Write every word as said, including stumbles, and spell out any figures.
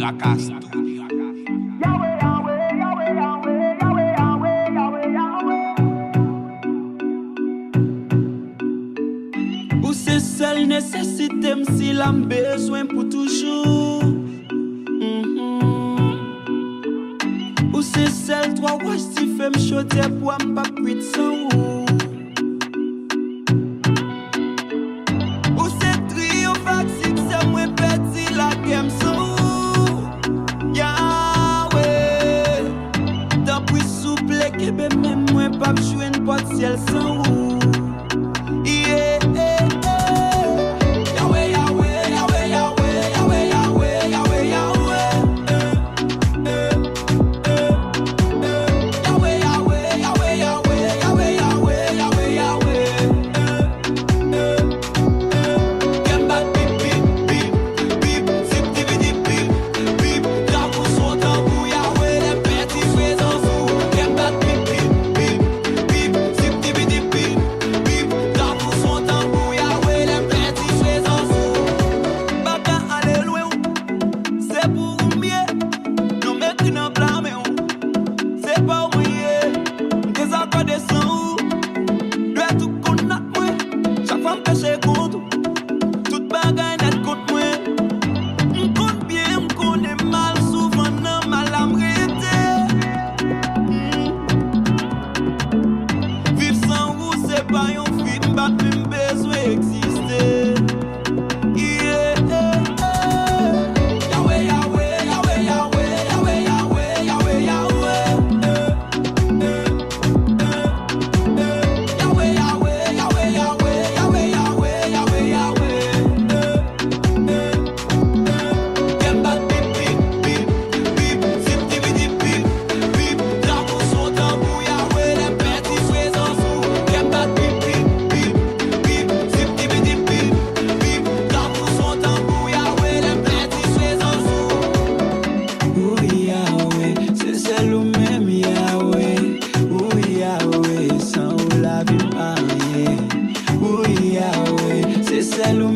Aka Studio. Ou se sèl nesesite m, sila m bezwen pou toujou. Mhm. Ou se sèl twa wòch dife m, chodyè bwa m p ap kwit san ou. Ou se triyonf ak siksè, mwen pèdi lagè m san ou. Yahweh, tanpri souple kenbe men m, mwen p ap jwenn pòt syèl san ou. Yeah, yeah, yeah. Yahweh, Yahweh, Yahweh, Yahweh. Se pou ou m ye, non m ekri nan pla men w. Se pa w mwen ye, m dezakòde san ou. Dwèt ou konn nòt mwen, chak fwa m peche kont ou, tout bagay nèt kont mwen. M konn byen, m konnen mal, souvan nan mal la m rete. Mm. Viv san ou se pa yon fi, m pa t menm bezwen egziste. Ou Yahweh, se sèl ou menm Yahweh. Ou Yahweh, san ou lavi m pa anyen. Ou Yahweh, se sèl ou